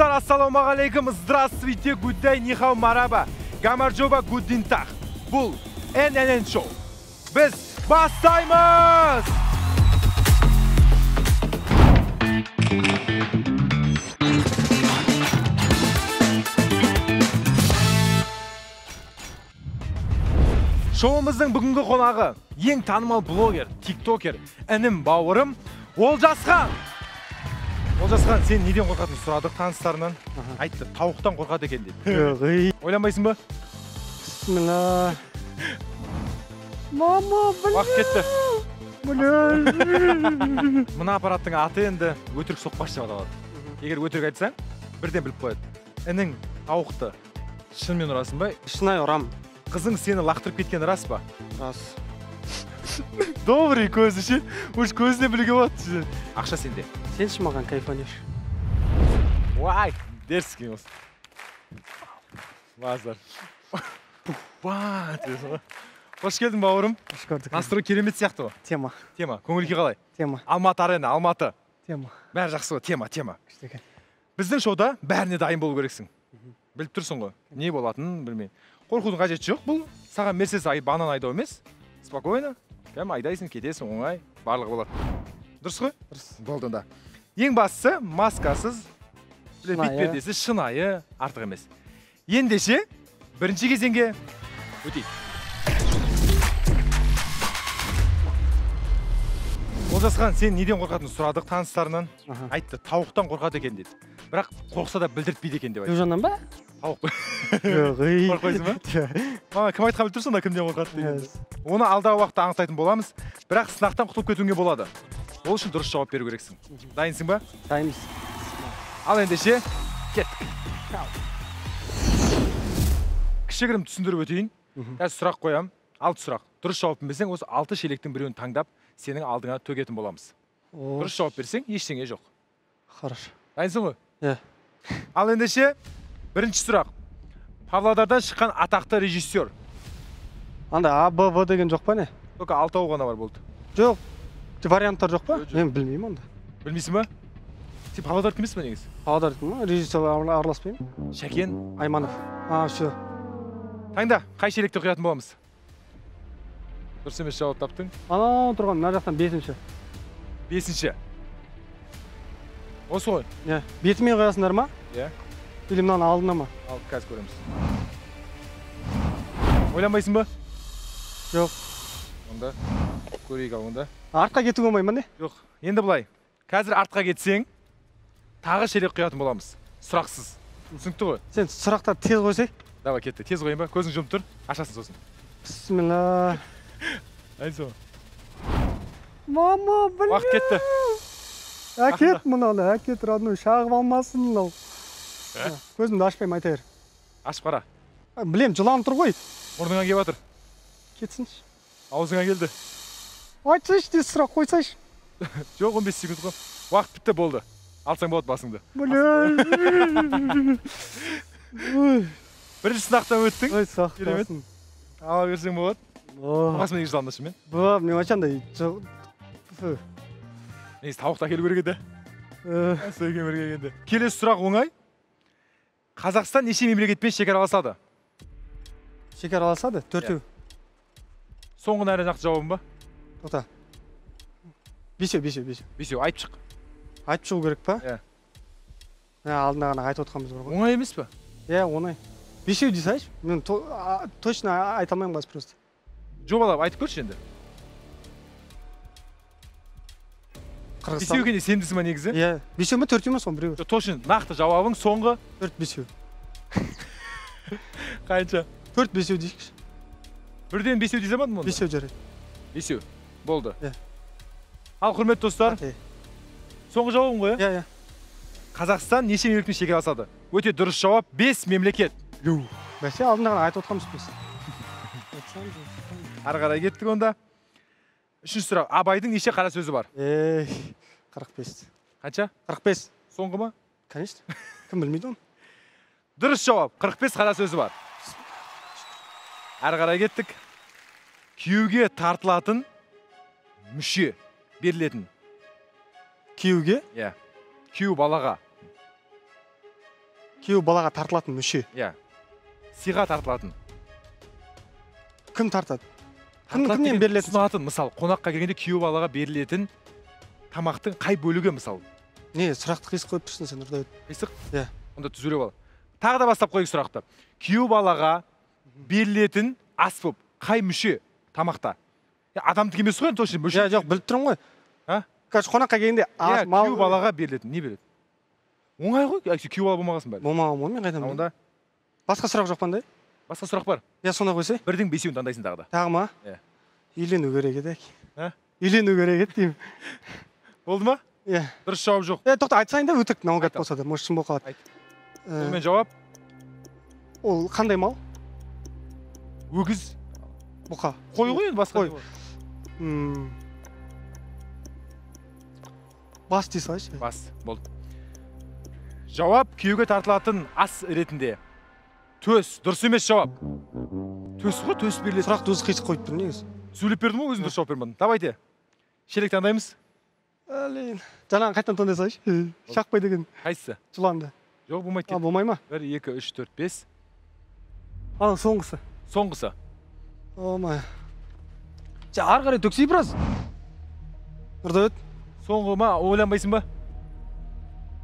Армысыздар, ассалаумағалейкум, здравствуйте, гуддай, нихау, мараба, гамарджоба, гуддинтах. Бұл NNN Show. Біз бастаймыз! Шоуымыздың бүгінгі қонағы ең танымал блогер, тиктокер, інім бауырым Олжасхан. Олжасхан, сен неден қорқатынын сұрадық таныстарынан. Айтты, тауықтан қорқады екен деді. Жоқ. Ойланбайсың ба? Бісміллә. Мама, бля. Уақыт кетті. Бля. Мына аппараттың аты енді өтірік соқпаш деп аталады. Егер өтірік айтсаң, бірден біліп қояды. Інің тауықты шынымен ұрасың ба? Шынайы ұрам. Қызың сені лақтырып кеткені рас па? Рас. Добрый көзі ше, уж көзіне білуге болады. Ақша сенде. Сен ше маған кайфанешь. Уай, дерзкий осы. Базар. Қош келдің, бауырым. Қош көрдік. Настрой керемет сияқты ғой. Тема. Тема. Көңіл күй қалай? Тема. Алматы арена, Алматы. Тема. Бәрі жақсы ғой, тема, тема. Күшті екен. Біздің шоуда бәріне дайын болу керексің. Біліп тұрсың ғой. Не болатынын білмеймін. Қорқудың қажеті жоқ, бұл саған Мерседес банан айдау емес. Спокойно, кәм айдайсың, кетесің, оңай, барлығы болады. Дұрыс қой? Дұрыс. Болды онда. Ең бастысы маскасыз, бетпердесіз, шынайы, артық емес. Ендеше, бірінші кезеңге өтейік. Олжасхан, сен неден қорқатынын сұрадық таныстарынан. Айтты, тауықтан қорқады екен деді. Бірақ қорықса да білдіртпейді екен деп айтты. Южаннан ба? Тауық. Жоқ. Қорқпайсың ба? Маған кім айтқан біліп тұрсың да кімден қорқады дегенді. Оны алдағы уақытта анықтайтын боламыз. Бірақ сынақтан құтылып кетуіңе болады. Ол үшін дұрыс жауап беру керексің. Дайынсың ба? Дайынбыз. Ал ендеше, кеттік. Кішігірім түсіндіріп өтейін. Қазір сұрақ қоямын. 6 сұрақ. Дұрыс жауап берсең, осы 6 шелектің біреуін таңдап, сенің алдыңа төгетін боламыз. Дұрыс жауап берсең, ештеңе жоқ. Хорошо. Дайынсың ғой? Иә. Ал ендеше, бірінші сұрақ. Павлодардан шыққан атақты режиссер. Анда А, Б, В деген жоқ па не? Только алтауы ғана бар болды. Жоқ. Варианттар жоқ па? Мен білмеймін онда. Білмейсің ба? Сен Павлодардікі емессің ба негізі? Павлодардікі ма? Режиссер араласпаймын. Шәкен Айманов. А, все. Таңда, қай шелекті құятын боламыз? Дұрыс емес жауап таптың. Анау тұрған мына жақтан 5-ші. 5-ші. Осы ғой? Иә. Бетімен қоясыңдар ма? Иә. Или мынаның алдына ма? Ал, қазір көреміз. Ойланбайсың ба? Жоқ. Онда көрейік ал онда. Артқа кетуге болмай ма не? Жоқ. Енді былай. Қазір артқа кетсең, тағы шелек құятын боламыз. Сұрақсыз. Түсінікті ғой? Сен сұрақтарды тез қойсай. Давай, кетті. Тез қояйын ба? Көзің жұмып тұр. Ашасың сосын. Бісміллә. Дайынсың ба? Мама, бля. Уақыт кетті. Әкет мынаны, әкет, родной, шағып алмасын мынау. Көзімді ашпаймын, айта бер. Ашып қара. Білем, жылан тұр ғой. Мұрныңа келіп жатыр. Кетсінші. Аузыңа келді. Айтсайшы, тез сұрақ қойсайшы. Жоқ, 15 секунд қой. Уақыт бітті, болды. Алсаң болады басыңды. Бля. Бірінші сынақтан өттің. Ой, сақтасын. Ала берсең болады. Қорқасың ба негізі жыланнан шынымен? Бұ, мен вообще андай. Негізі тауықты әкелу керек еді. Сөйген бірге келгенде. Келесі сұрақ оңай. Қазақстан неше мемлекетпен шекараласады? Шекараласады? 4. Соңғы нәре нақты жауабым ба? Тоқта. 5, 5, 5. 5, айтып шық. Айтып шығу керек па? Иә. Алдында ғана айтып отқанбыз бар ғой. Оңай емес па? Иә, оңай. 5 дей салайыншы. Мен точно айта алмаймын қазір просто. Жобалап айтып көрші енді. Қырғызстан. 5 екеніне сендісің ба негізі? Иә. 5 ме, 4 ме, соның біреуі. Точно, нақты жауабың соңғы 4, 5. Қанша? 4, 5 дейікші. Бірден 5 дей салмадың ба онда? 5 жарайды. 5. Болды. Иә. Ал құрметті достар, соңғы жауабың ғой, иә? Иә, иә. Қазақстан неше мемлекетпен шекараласады? Өте дұрыс жауап, 5 мемлекет. Бәсе, алдында ғана айтып отқанбыз біз. Ары қарай кеттік онда. Үшінші сұрақ. Абайдың неше қара сөзі бар? 45. Қанша? 45. Соңғы ма? Конечно. Кім білмейді оны? Дұрыс жауап. 45 қара сөзі бар. Ары қарай кеттік. Күйеуге тартылатын мүше берілетін. Күйеуге? Иә. Күйеу балаға. Күйеу балаға тартылатын мүше. Иә. Сыйға тартылатын. Кім тартады? Кімнен берілетін? Ұсынатын, мысалы, қонаққа келгенде күйеу балаға берілетін тамақтың қай бөлігі, мысалы? Не, сұрақты қисық қойып тұрсың сен, Нұрдәулет. Қисық? Иә. Онда түзулеп ал. Тағы да бастап қояйық сұрақты. Күйеу балаға берілетін ас болып, қай мүше тамақта? Адамдық емес қой, точно мүше. Жоқ, біліп тұрмын ғой. А? Короче, қонаққа келгенде ас, мал. Күйеу балаға берілетін, не береді? Оңай ғой, күйеу бала болмағасын бәрі. Болмаған ғой, мен қайдан білейін? Онда? Басқа сұрақ жоқ па андай? Басқа сұрақ бар. Иә, соны қойсай. Бірдің бесеуін таңдайсың тағы да. Тағы ма? Иә. Үйлену керек еді. А? Үйлену керек еді деймін. Болды ма? Иә. Дұрыс жауап жоқ. Тоқта, айтсайын да өтірік наугад болса да, может шын болып қалады. Айт. Сонымен жауап? Ол қандай мал? Өгіз. Бұқа. Қой ғой енді басқа. Қой. Бас дей салайыншы. Бас, болды. Жауап күйеуге тартылатын ас ретінде. Төс, дұрыс емес жауап. Төс қой, төс беріледі. Сұрақты өзі қисық қойып тұр негізі. Сөйлеп бердім ғой, өзім дұрыс жауап бермедім. Давайте. Шелек таңдаймыз. Блин. Жаңағы қайтадан таңдай салайыншы. Шақпай деген. Қайсысы? Жыланды. Жоқ, болмайды. А, болмай ма? 1, 2, 3, 4, 5. Ал, соңғысы. Соңғысы. О-май. Ары қарай төксей біраз. Нұрдәулет. Соңғы ма? Ойланбайсың ба?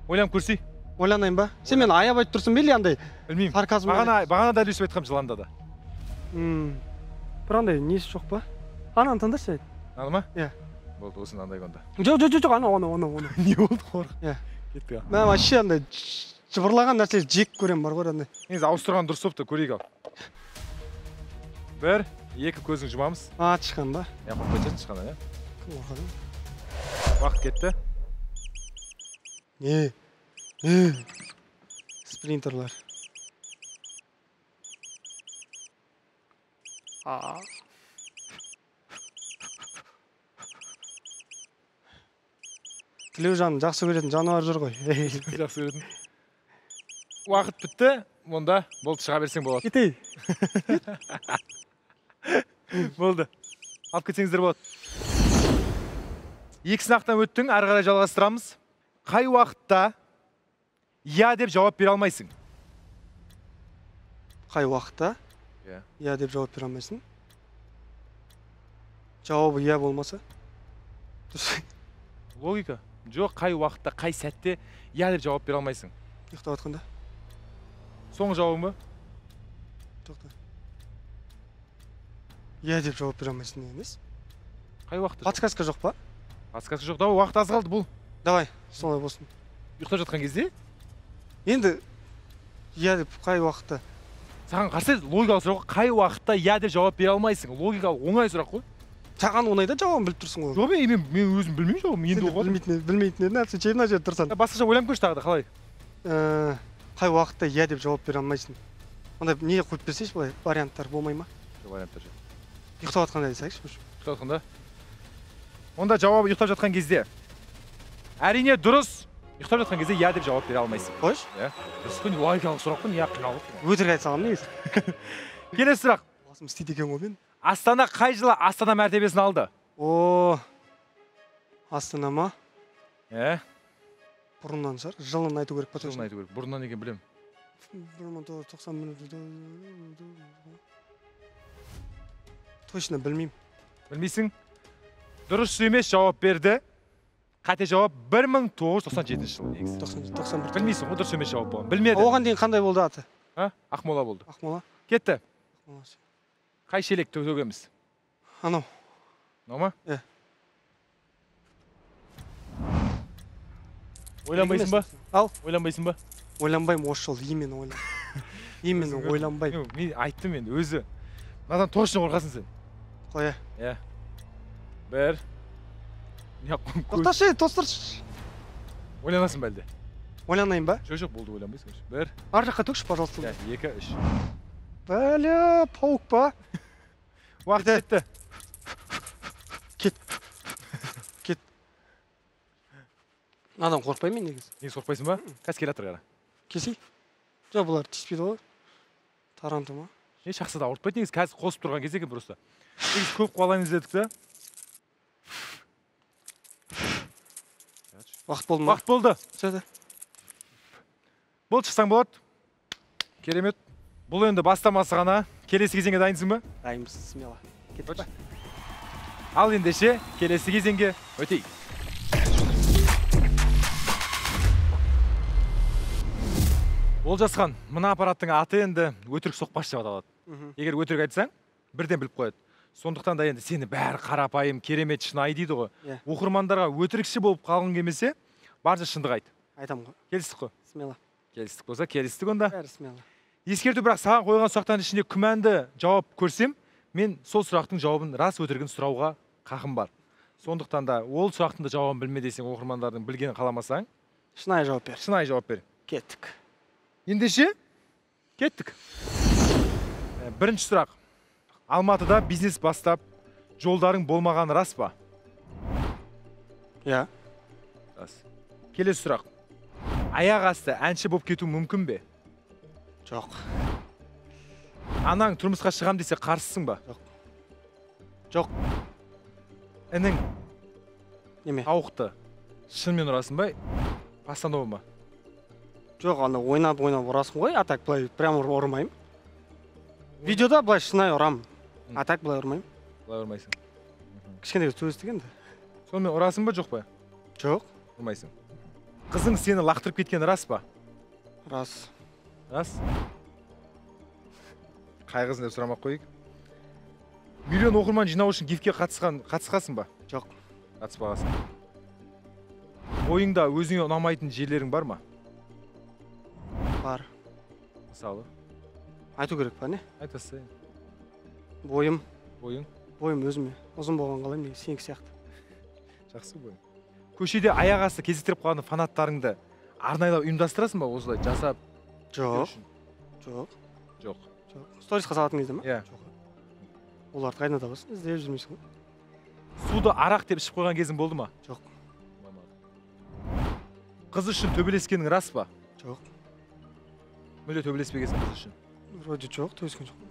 Ойланып көрсей. Ойланайын ба? Сен мені аяп айтып тұрсың ба или андай? Білмеймін. Сарказм. Бағана дәл өйстіп айтқам жыланда да. Бір андай несі жоқ па? Ананы таңдашы. Аны ма? Иә. Болды, осыны андай онда. Жоқ, жоқ, жоқ, анау, анау, анау. Не болды, қорқ? Иә. Кеттік. Мен вообще андай жыбырлаған нәрселерді жек көремін бар ғой андай. Негізі ауыстырған дұрыс болыпты, көрейік ал. 1, 2 көзің жұмамыз. А, тышқан ба? Иә, қорықпай жатыр тышқаннан, иә. Кім қорқады? Уақыт кетті. Не? Спринтерлар. Тілеужан жақсы көретін жануар жүр ғой. Жақсы көретін. Уақыт бітті, онда болды, шыға берсең болады. Кетейін. Болды. Алып кетсеңіздер болады. 2 сынақтан өттің, ары қарай жалғастырамыз. Қай уақытта я деп жауап бере алмайсың? Қай уақытта? Иә. Я деп жауап бере алмайсың? Жауабы я болмаса? Дұрыс. Логика. Жоқ, қай уақытта, қай сәтте я деп жауап бере алмайсың? Ұйықтап жатқанда. Соңғы жауабың ба? Тоқта. Я деп жауап бере алмайсың емес? Қай уақытта? Подсказка жоқ па? Подсказка жоқ. Давай, уақыт аз қалды бұл. Давай, солай болсын. Ұйықтап жатқан кезде? Енді я деп қай уақытта? Саған қарсы логикалық сұрақ, қай уақытта я деп жауап бере алмайсың? Логикалық оңай сұрақ қой. Саған оңай да жауабын біліп тұрсың ғой. Жоқ, мен өзім білмеймін жауабын, енді оқып жатырмын. Білмейтін едің, әлі сен мына жерде тұрсаң. Басқаша ойланып көрші тағы да, қалай? Қай уақытта я деп жауап бере алмайсың? Онда не қойып берсейші былай, варианттар болмай ма? Варианттар жоқ. Ұйықтап жатқанда десеңші. Ұйықтап жатқанда? Онда жауабы ұйықтап жатқан кезде. Әрине дұрыс. Ұйықтап жатқан кезде я деп жауап бере алмайсың. Қойшы? Иә. Дұрыс қой, логикалық сұрақ қой, не қиналып. Өтірік айта саламын негізі. Келесі сұрақ. Басым істейді екен ғой мен. Астана қай жылы Астана мәртебесін алды? О, Астана ма? Иә. Бұрыннан шығар. Жылын айту керек па? Жылын айту керек. Бұрыннан екен білемін. 1991. Точно білмеймін. Білмейсің? Дұрыс емес жауап берді. Қате жауап 1997 жылы негізі. 91. Білмейсің ғой, дұрыс емес жауап болған. Білмеді. Оған дейін қандай болды аты? А? Ақмола болды. Ақмола. Кетті. Ақмола. Қай шелек төгеміз? Анау. Мынау ма? Иә. Ойланбайсың ба? Ал. Ойланбайсың ба? Ойланбаймын осы жолы, именно ойланбаймын. Именно ойланбаймын. Мен айттым енді өзі. Мынадан точно қорқасың сен. Қоя. Иә. 1. Тоқташы, тостыршы. Ойланасың ба әлде? Ойланайын ба? Жоқ, жоқ, болды, ойланбайсың. 1. Ар жаққа төкші, пожалуйста. 2, 3. Бәле, паук па? Уақыт кетті. Кет. Кет. Мынадан қорықпаймын мен негізі. Негізі қорықпайсың ба? Қазір келе жатыр қара. Келсей. Жоқ, бұлар тиіспейді ғой. Таранты ма? Не, шақса да ауыртпайды негізі, қазір қосып тұрған кезде екен просто. Негізі көп қуалаймыз дедік та. Уақыт болды ма? Уақыт болды. Все, Болды, шықсаң болады. Керемет. Бұл енді бастамасы ғана. Келесі кезеңге дайынсың ба? Дайынбыз, смело. Кеттік па? Ал ендеше келесі кезеңге өтейік. Олжасхан, мына аппараттың аты енді өтірік соқпаш деп аталады. Егер өтірік айтсаң, бірден біліп қояды. Сондықтан да енді сені бәрі қарапайым, керемет, шынайы дейді ғой. Оқырмандарға өтірікші болып қалғың келмесе, барынша шындық айт. Айтамын ғой. Келістік қой? Смело. Келістік болса, келістік онда. Бәрі смело. Ескерту, бірақ саған қойған сұрақтардың ішінде күмәнді жауап көрсем, мен сол сұрақтың жауабын рас өтірігін сұрауға қақым бар. Сондықтан да ол сұрақтың да жауабын білме десең, оқырмандардың білгенін қаламасаң, шынайы жауап бер. Шынайы жауап бер. Кеттік. Ендеше, кеттік. Бірінші сұрақ. Алматыда бизнес бастап, жолдарың болмағаны рас па? Иә. Рас. Келесі сұрақ. Аяқ асты әнші болып кету мүмкін бе? Жоқ. Анаң тұрмысқа шығам десе қарсысың ба? Жоқ. Жоқ. Інің неме? Тауықты шынымен ұрасың ба? Постанова ма? Жоқ, ана ойнап ұрасың ғой, а так былай прямо ұрмаймын. Видеода былай шынайы ұрамын. А так былай ұрмаймын. Былай ұрмайсың. Кішкентай сөздік енді. Сонымен ұрасың ба, жоқ па? Жоқ. Ұрмайсың. Қызың сені лақтырып кеткені рас па? Рас. Рас? Қай қызын деп сұрамақ қояйық. Миллион оқырман жинау үшін гифке қатысқансың ба? Жоқ. Қатыспағансың. Ойыңда өзіңе ұнамайтын жерлерің бар ма? Бар. Мысалы? Айту керек па, не? Айтасың. Бойым. Бойың? Бойым өзіме. Ұзын болған қалаймын, сенікі сияқты. Жақсы бойың. Көшеде аяқ асты кезіктіріп қалған фанаттарыңды арнайлап ұйымдастырасың ба, осылай жасап? Жоқ. Жоқ. Жоқ. Жоқ. Сторисқа салатын кезде ма? Иә. Жоқ. Оларды қайдан табасың? Іздеп жүрмейсің ғой. Суды арақ деп ішіп қойған кезің болды ма? Жоқ. Қыз үшін төбелескенің рас па? Жоқ. Мүлде төбелеспегенсің қыз үшін? Вроде жоқ, төбелескен жоқ.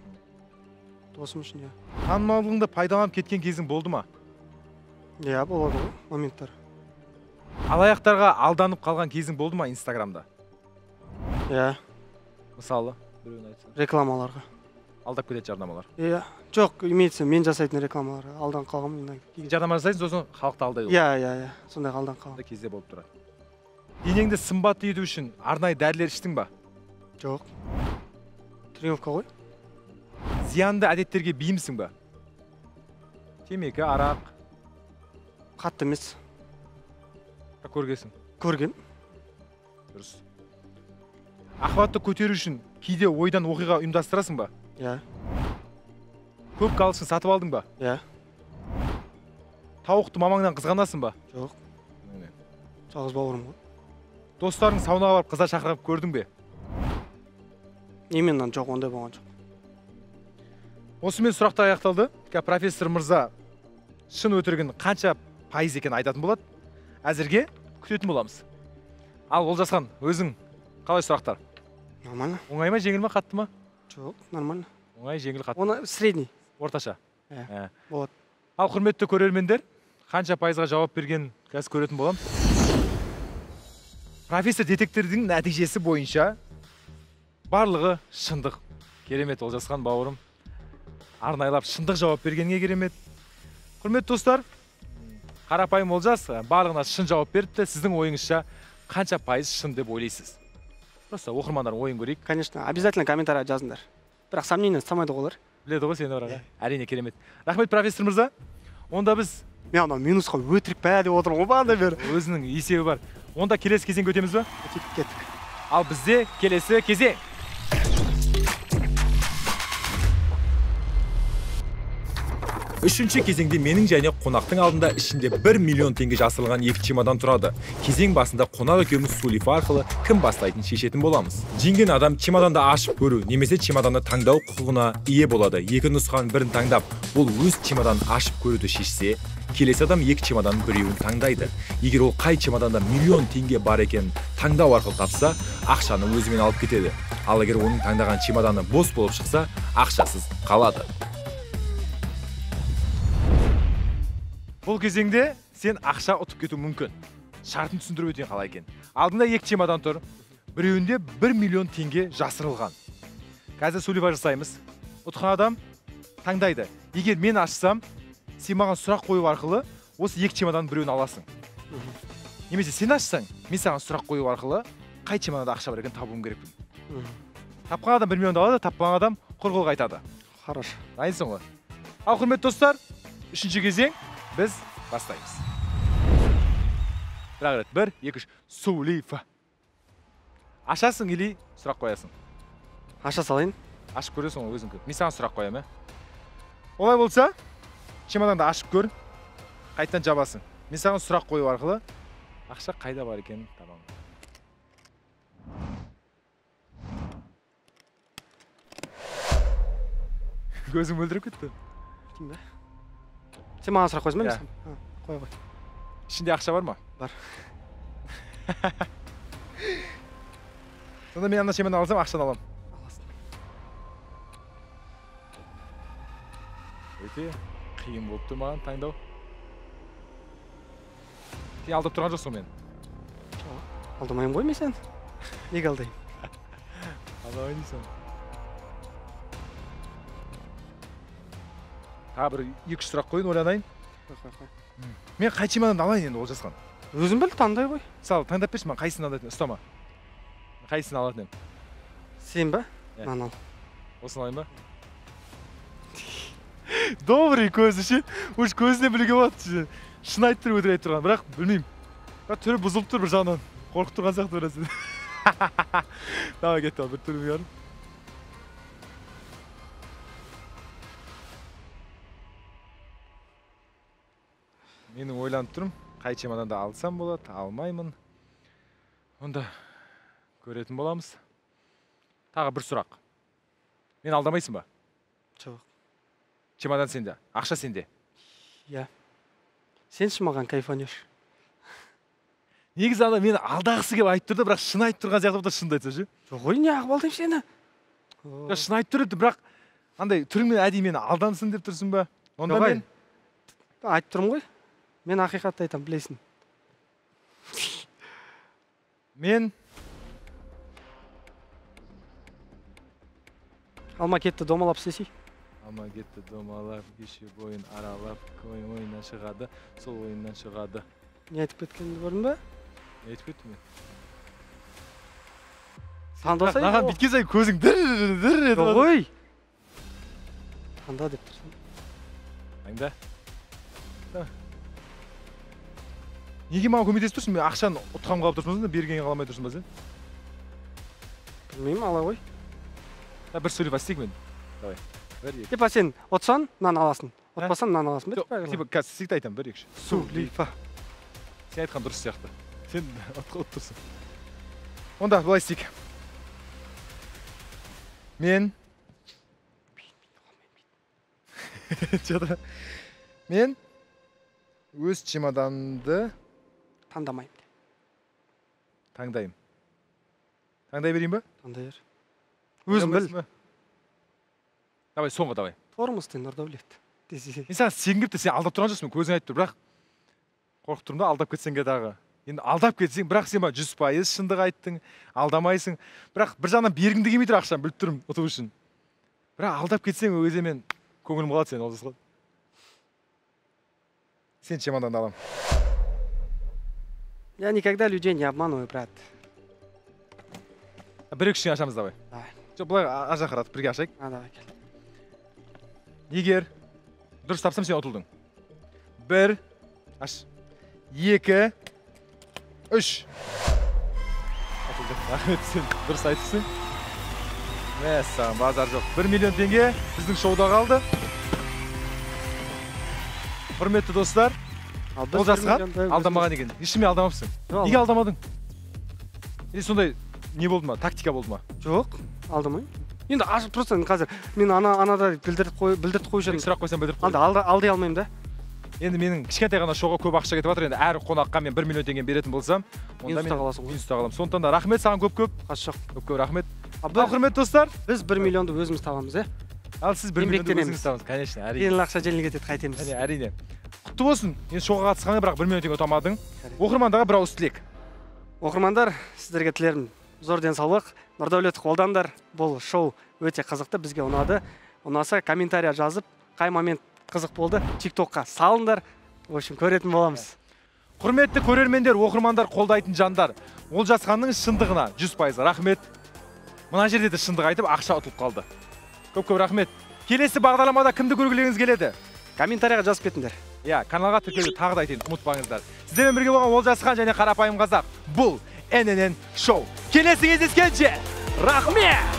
Досым үшін, иә. Танымалдығыңды пайдаланып кеткен кезің болды ма? Иә, болады ғой, моменттар. Алаяқтарға алданып қалған кезің болды ма Инстаграмда? Иә. Мысалы, біреуін айтсаң. Рекламаларға. Алдап кетеді жарнамалар. Иә. Жоқ, имеется, мен жасайтын рекламаларға алданып қалғанмын. Жарнама жасайсың, сосын халықты алдайды. Иә, иә, иә. Сондайға алданып қалғанмын. Кезде болып тұрады. Денеңді сымбатты ету үшін арнайы дәрілер іштің ба? Жоқ. Тренировка ғой. Зиянды әдеттерге бейімсің ба? Темекі, арақ. Қатты емес. Көргенсің? Көргем. Дұрыс. Охватты көтеру үшін кейде ойдан оқиға ұйымдастырасың ба? Иә. Көп галшын сатып алдың ба? Иә. Тауықты мамаңнан қызғанасың ба? Жоқ. Жалғыз бауырым ғой. Достарың саунаға барып қыздар шақырып көрдің бе? Именно жоқ, ондай болған жоқ. Осымен сұрақтар аяқталды. Профессор мырза шын өтірігін қанша пайыз екенін айтатын болады. Әзірге күтетін боламыз. Ал Олжасхан, өзің қалай сұрақтар? Нормально. Оңай ма, жеңіл ма, қатты ма? Жоқ, нормально. Оңай, жеңіл, қатты. Оны средний. Орташа. Иә. Болады. Ал құрметті көрермендер, қанша пайызға жауап берген қазір көретін боламыз. Профессор детектордың нәтижесі бойынша барлығы шындық. Керемет, Олжасхан бауырым. Арнайлап шындық жауап бергенге керемет. Құрметті достар, қарапайым Олжас барлығына шын жауап беріпті. Сіздің ойыңызша қанша пайыз шын деп ойлайсыз? Просто оқырмандардың ойын көрейік. Конечно, обязательно комментарий жазыңдар. Бірақ сомнение ұстамайды ғой олар. Біледі ғой сені бірақ. Әрине, керемет. Рахмет, профессор мырза. Онда біз мен анау минусқа өтірік пә деп отырмын ғой бағанадан бері. Өзінің есебі бар. Онда келесі кезеңге өтеміз ба? Кеттік. Ал бізде келесі кезең. Үшінші кезеңде менің және қонақтың алдында ішінде 1 миллион теңге жасырылған екі чемодан тұрады. Кезең басында қонақ екеуміз сулифа арқылы кім бастайтын шешетін боламыз. Жеңген адам чемоданды ашып көру немесе чемоданды таңдау құқығына ие болады. Екі нұсқаның бірін таңдап, ол өз чемоданын ашып көруді шешсе, келесі адам екі чемоданның біреуін таңдайды. Егер ол қай чемоданда миллион теңге бар екенін таңдау арқылы тапса, ақшаны өзімен алып кетеді. Ал егер оның таңдаған чемоданы бос болып шықса, ақшасыз қалады. Бұл кезеңде сен ақша ұтып кету мүмкін. Шартын түсіндіріп өтейін қалай екен. Алдында екі чемодан тұр. Біреуінде 1 миллион теңге жасырылған. Қазір сулифа жасаймыз. Ұтқан адам таңдайды. Егер мен ашсам, сен маған сұрақ қою арқылы осы екі чемоданның біреуін аласың. Немесе сен ашсаң, мен саған сұрақ қою арқылы қай чемоданда ақша бар екенін табуым керекпін. Тапқан адам 1 миллионды алады, таппаған адам құр қол қайтады. Хорошо. Дайынсың ғой? Ал құрметті достар, үшінші кезең біз бастаймыз. Бір рет, 1, 2, 3, сулифа. Ашасың или сұрақ қоясың? Аша салайын. Ашып көресің ғой өзіңкі. Мен саған сұрақ қоямын, ә? Олай болса, чемоданды ашып көр, қайтадан жабасың. Мен саған сұрақ қою арқылы ақша қайда бар екенін табамын. Көзің мөлдіреп кетті. Кім бе? Сен маған сұрақ қойсың ба? Иә. Қой, қой. Ішінде ақша бар ма? Бар. Сонда мен ана чемодан алсам, ақшаны аламын. Аласың. Өте қиын болып тұр маған таңдау. Сен алдап тұрған жоқсың мені. Жоқ, алдамаймын ғой мен сені. Неге алдаймын? Алдамай дейсің. Тағы бір 2-3 сұрақ қойын, ойланайын. Қой. Мен қай чемоданды алайын енді Олжасхан? Өзің біл, таңдай ғой. Мысалы, таңдап берші маған, қайсысын алатын, ұстама. Қайсысын алатын едім? Сен ба? Мынаны ал. Осыны алайын ба? Добрый көзі ше, уж көзіне білуге болады. Шын айтып тұр, өтірік айтып тұрған, бірақ білмеймін. Бірақ түрі бұзылып тұр бір жағынан. Қорқып тұрған сияқты біраз. Давай кетті ал, бір түрін көріп. Менің ойланып тұрмын, қай чемоданды алсам болады, алмаймын. Онда көретін боламыз. Тағы бір сұрақ. Мен алдамайсың ба? Жоқ. Чемодан сенде, ақша сенде. Иә. Сенші маған кайфанешь. Негізі ана мені алдағысы келіп айтып тұрды, бірақ шын айтып тұрған сияқты болып шынды айтса ше. Жоқ ой, не ағып алдаймын сені. Шын айтып тұр еді, бірақ андай түріңмен әдейі мені алдансын деп тұрсың ба? Онда мен айтып тұрмын ғой. Мен ақиқатты айтамын, білесің. Мен алма кетті домалап істесей. Алма кетті домалап, кеше бойын аралап, ойыннан шығады, сол ойыннан шығады. Не айтып кеткенімді көрдің ба? Не айтып кеттім мен? Таңдасай. Маған бүйткен сайын көзің дір-дір етіп. Жоқ ой. Таңда деп тұрсың. Таңда. Неге маған көмектесіп тұрсың? Мен ақшаны ұтқам қалып тұрсың ба, бергенге қаламай тұрсың ба сен? Білмеймін, ала ғой. Бір сөйлеп істейік мен. Давай. 1, 2. Типа сен ұтсаң, мынаны аласың. Ұтпасаң, мынаны аласың. Типа қазір істейік айтамын, 1, 2, 3. Сулифа. Сен айтқан дұрыс сияқты. Сен ұтып тұрсың. Онда былай істейік. Мен Мен өз чемоданымды таңдамаймын. Таңдаймын. Таңдай берейін ба? Таңдай бер. Өзің біл. Давай, соңғы давай. Тормоз ты, Нұрдәулет. Мен саған сенгім келіп тұр, сен алдап тұрған жоқсың, көзің айтып тұр, бірақ қорқып тұрмын да, алдап кетсең дағы. Енді алдап кетсең, бірақ сен 100% шындық айттың, алдамайсың. Бірақ бір жағынан бергім де келмей тұр ақшаны, біліп тұрмын ұту үшін. Бірақ алдап кетсең, ол кезде мен көңілім қалады сен, Олжасхан. Сен чемоданды аламын. Я никогда людей не обманываю, брат. Бір екі үштен ашамыз, давай. Давай. Жоқ, былай ар жаққа қаратып бірге ашайық. А, давай, кел. Егер дұрыс тапсам, сен ұтылдың. 1, аш. 2, 3. Ұтылдың. Рахмет, сен дұрыс айтыпсың. Мәссаған, базар жоқ. 1 миллион теңге біздің шоуда қалды. Құрметті достар, Олжасхан алдамаған екен. Ешкіммен алдамапсың. Неге алдамадың? Или сондай не болды ма? Тактика болды ма? Жоқ, алдамаймын. Енді ашып тұрсаң қазір мен анада білдіріп қойып едім. Сұрақ қойсам білдіріп қой. Алдай алмаймын да. Енді менің кішкентай ғана шоуға көп ақша кетіп жатыр. Енді әр қонаққа мен 1 миллион теңге беретін болсам, онда мен минуста қаламын. Сондықтан да рахмет саған көп-көп. Көп-көп рахмет. Ал құрметті достар, біз 1 миллионды өзіміз табамыз, ә? Ал сіз 1 миллионды өзіңіз табасыз, конечно, әрине. Жеңіл ақша жеңіл кетеді, қайтеміз. Әрине. Құтты болсын. Енді шоуға қатысқанға бірақ 1 миллион теңге ұтамадың. Оқырмандарға бір ауыз тілек. Оқырмандар, сіздерге тілерім Зор денсаулық. Нұрдәулет, қолдаңдар. Бұл шоу өте қызықты, бізге ұнады. Ұнаса комментария жазып, қай момент қызық болды, ТикТокқа салыңдар. В общем, көретін боламыз. Құрметті көрермендер, оқырмандар, қолдайтын жандар, Олжасханның шындығына 100% рахмет. Мына жерде де шындық айтып, ақша ұтылып қалды. Көп-көп рахмет. Келесі бағдарламада кімді көргілеріңіз келеді? Комментарияға жазып кетіңдер. Иә, каналға тіркелуді тағы да айтайын, ұмытпаңыздар. Сіздермен бірге болған Олжасхан және Қарапайым Қазақ. Бұл NNN Show. Келесі кездескенше, рахмет!